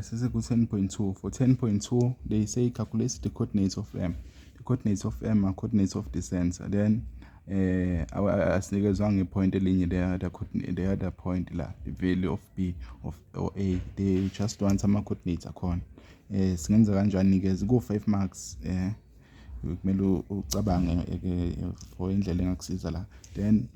Sese ku 10.2. For 10.2, they say calculate the coordinates of M. The coordinates of M are coordinates of the sensor. Then asinikezwa ngepoint elinye the other point la, the value of B or A. They just want ama coordinates akhona. Singenza kanjani ke ku 5 marks kumele ucabange for indlela engakusiza la. Then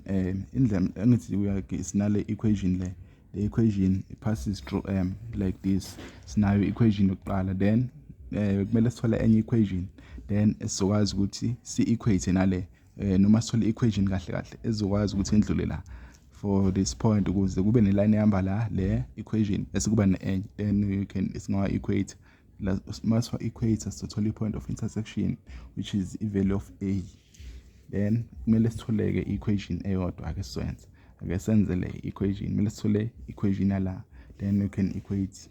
indlela engithi sinale equation le. The equation passes through M like this. Sinayo equation yokuqala, then kumele sithole enye equation, then esizokwazi ukuthi si-equate nale noma sithole equation kahle kahle ezokwazi ukuthi indlule la for this point ukuze kube neline ehamba la le equation bese kuba ne-enye, then you can singawa-equate la mase equate sithola i-point of intersection which is i-value of A. Then kumele sitholeke equation eyodwa ake sizoyenza. Ake senze le equation, kumele sithole equation la, then you can equate.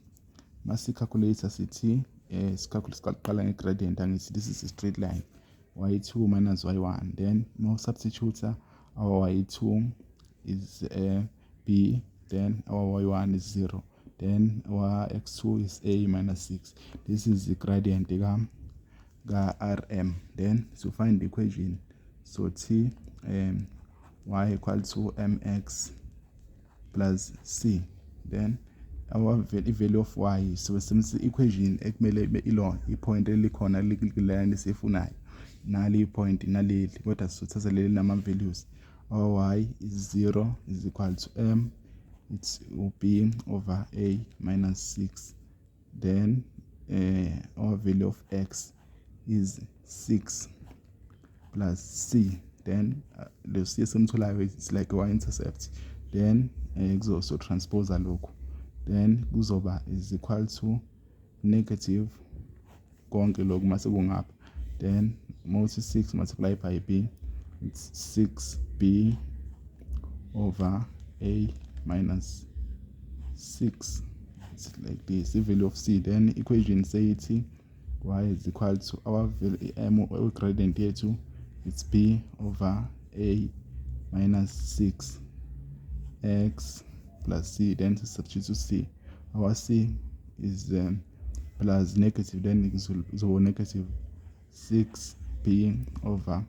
Mase calculator sithi siqala nge-gradient angithi this is a straight line, y2 minus y1. Then now substitute our y2 is b, then our y1 is 0, then our x2 is a minus 6. This is the gradient ga rm. Then to find the equation, so t y equal to mx plus c. Then our value of y, so since equation ekumele ilo ipoint elikhona likulana sifunayo nali point naleli, kodwa sithatha leli nama values. Our y is 0 is equal to m, it's b over a minus 6. Then our value of x is 6 plus c. Then the c esimtholayo is like y-intercept. Then kuzo transpose lokho, then kuzoba is equal to negative konke lokho mase kungapha. Then mase 6 multiplied by b, it's 6b over a minus 6. It's like this, the value of c. Then equation say it y is equal to our value m gradient yethu, it's b over a minus 6 x plus c. Then to substitute c, our c is plus negative, then it's negative 6b over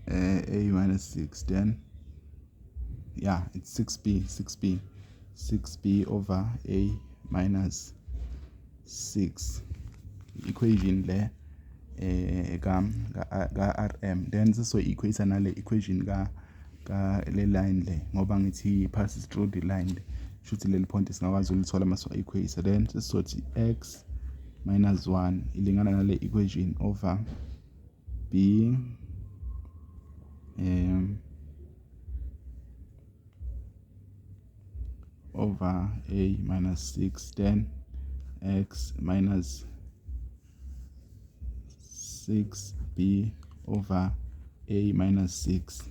a minus 6. Then yeah, it's 6b over a minus 6. Equation le ga rm. Then so equate nale equation ga le line le ngoba ngithi passes through the line le, shuthi leli point singakwazi ulithola mase equate. Then sizothi x minus 1 ilingana nale equation over b over a minus 6, then x minus 6b over a minus 6.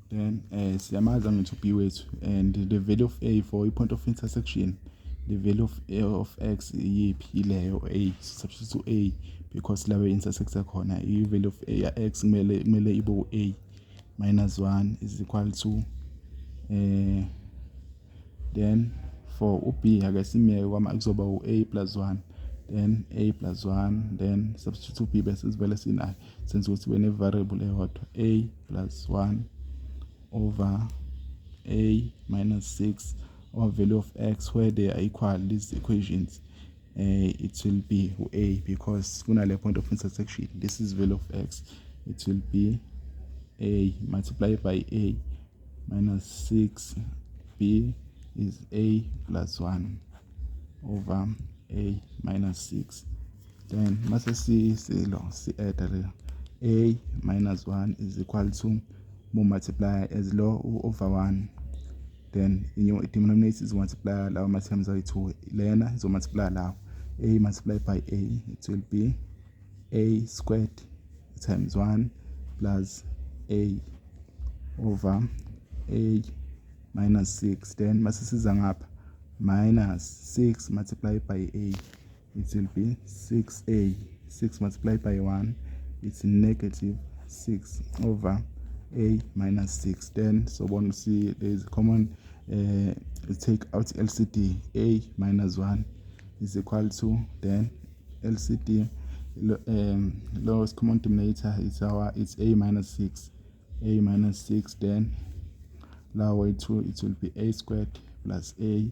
Then siyamaza ngithi b wethu, and the value of a for a point of intersection, the value of a of x iyiphi leyo a, substitute a because la intersect khona i value of a ya x kumele ibo a minus 1 is equal to then for b ake simeke kwama kuzoba a plus 1, then a plus 1, then substitute b bese sivele sinayo senze ukuthi wena variable eyodwa a plus 1 over a minus 6, or value of x where they are equal, these equations it will be a because kunale point of intersection, this is value of x, it will be a multiplied by a minus 6b is a plus 1 over a minus 6. Then mase si add a minus 1 is equal to multiply as law over 1, then in your denominator is multiply law terms are 2, lena is multiply law a multiplied by a, it will be a squared times 1 plus a over a minus 6. Then mase siza ngapha minus 6 multiplied by a, it will be 6a, 6 multiplied by 1, it's negative 6 over a minus 6. Then so want to see there is a common take out LCD. A minus 1 is equal to, then LCD lowest common denominator is it's a minus 6. A minus 6, then la way 2 it will be a squared plus a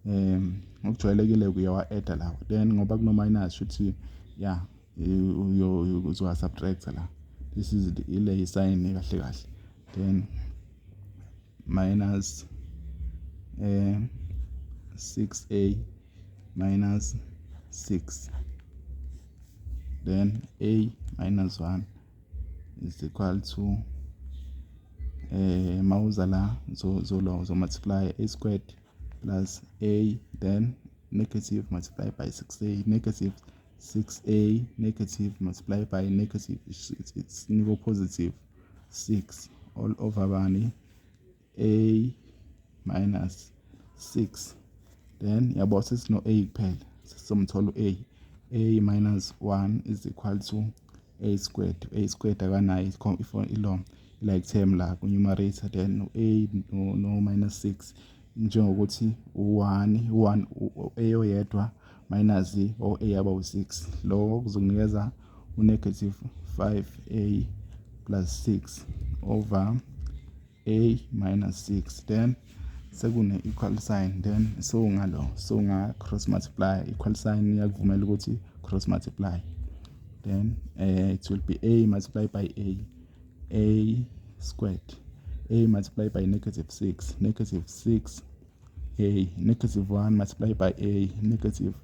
ngokujwayelekile kuyawa-add lawo, then ngoba kuno minus shuthi yeah uzowa subtract la. This is ile sign kahle kahle, then minus 6a minus 6, then a minus 1 is equal to mawuza la so multiply a squared plus a, then negative multiply by 6a, negative 6a negative multiply by negative, it's equal positive 6 all over bani a minus 6. Then yabo sesino a kuphela, sesomthola a minus 1 is equal to a squared. A squared akanayo if ilo like term la ku numerator, then a no minus 6 njengokuthi 1 a oyedwa minus o a aba u6, lo kuzokunikeza u-negative 5a plus 6 over a minus 6. Then sekune equal sign, then so nga cross multiply, equal sign iyakuvumela ukuthi cross multiply, then it will be a multiplied by a squared, a multiplied by negative 6, negative 6 a, negative 1 multiplied by a, negative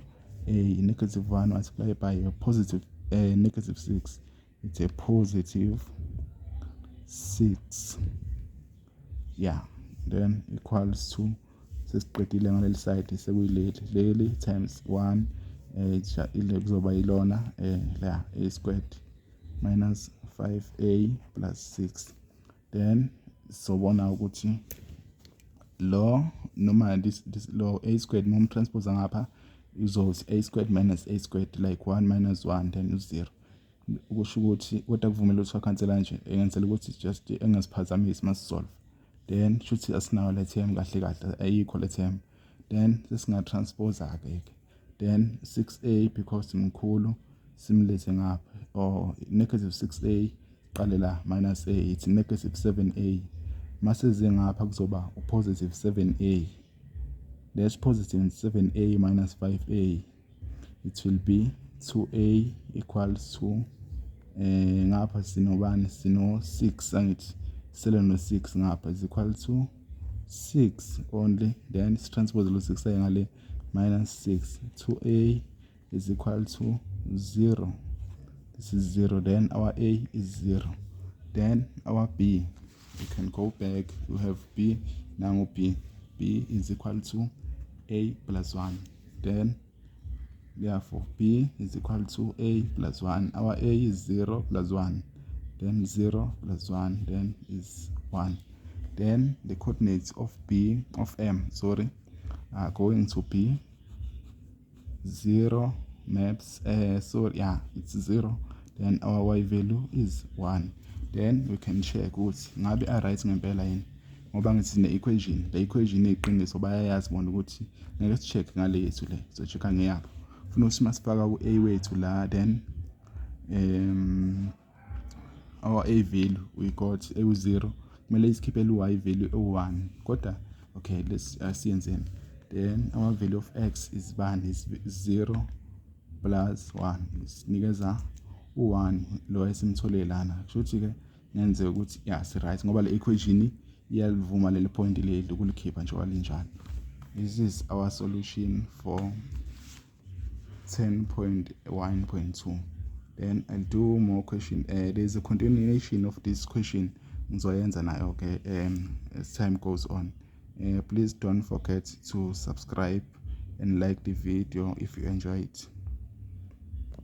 1 multiplied by a positive negative 6, it's a positive 6, yeah. Then equals to, sesiqedile ngaleli side sekuyileli times 1 ile kuzoba ilona la a squared minus 5a plus 6. Then sobona ukuthi lo noma this lo a squared mom transpose ngapha izothi a squared minus a squared like 1 minus 1 then u0, ukusho ukuthi kodwa kuvumela ukuthi wakhansela nje engenzela ukuthi just engasiphazamisi masisolve. Then shuthi asinayo le term kahle kahle ayikho le term, then sesinga transpose ke, then 6a because mkhulu simlethe ngapha, or negative 6a qale la minus a, it's negative 7a, maseze ngapha kuzoba positive 7a, that's positive 7a minus 5a, it will be 2a equals to ngapha sinobani sino 6 angithi sele no 6 ngapha is equal to 6 only, then transpose lo 6 ngale minus 6, 2a is equal to 0, this is 0, then our a is 0, then our b, we can go back, we have b, now b is equal to a plus 1, then therefore b is equal to a plus 1, our a is 0 plus 1, then 0 plus 1 then is 1, then the coordinates of m are going to be 0 maps it's 0, then our y value is 1. Then we can check ukuthi ngabe right ngempela yini, ngoba ngithi ne equation, le equation eqiniso bayayazi bona ukuthi ngeke sicheck ngale yethu le, so checka ngeyabo funa ukuthi masifaka ku a wethu la, then our a value we got u0, kumele isikhiphe y value u1 kodwa okay let's siyenzeni, then our value of x is bani is 0 plus 1 isinikeza u1 lo esimthole lana, kushuthi ke ngenzeka ukuthi si right ngoba le equation iyalivuma leli point leli ukulikhipha nje walinjani. This is our solution for 10.1.2. Then I'll do more question. There's a continuation of this question ngizoyenza nayo ke as time goes on. Please don't forget to subscribe and like the video if you enjoy it.